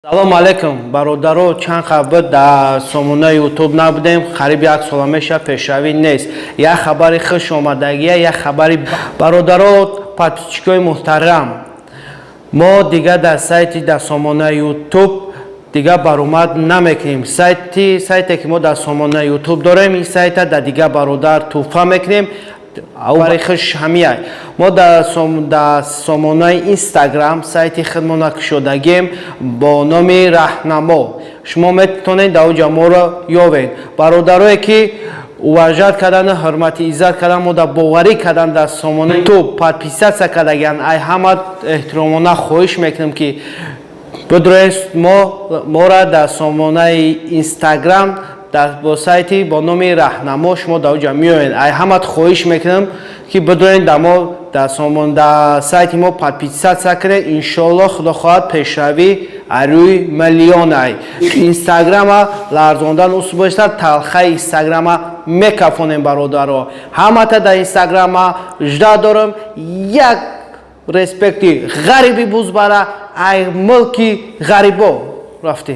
Салом алейкум, бародаро. Чанд қабл дар сомонаи Ютуб набудем, қариб як сола меша, пешравӣ нест. Як хабари хуш омадагия, як хабари. Бародаро, подписчикои муҳтарам, мо дигар дар сайти, дар сомонаи Ютуб дигар баромад намекунем. Сайте ки мо дар сомонаи Ютуб дорем, ин сайта дар дигар бародар тӯҳфа мекунем. Бари хуш ҳамия: мо дар сомонаи Инстаграм сайти худмона кушодагем бо номи Раҳнамо. Шумо метавонед дар оҷа моро ёвед. Бародарое ки уважать кардану ҳурмати иззат кардан, мо дар боварӣ кардан, дар сомонаи Ютуб подписаться кардагиан, ай ҳама эҳтиромона хоҳиш мекунем, ки бидроед, мо мора дар сомонаи Инстаграм бо сайти бо номи Раҳнамо шумо дар оҷа меоед. Ай ҳамат хоҳиш мекунам, ки бидроед, дар мо, дар сайти мо подписаться кунед. Иншоалло, худо хоҳад, пешравӣ рӯи миллионай. Инстаграма ларзондан усубошта, талхаи Инстаграма мекафонем. Бародаро, ҳамата дар Инстаграма жда дорам. Як респекти ғариби бузбара, ай мулки ғарибо рафтем.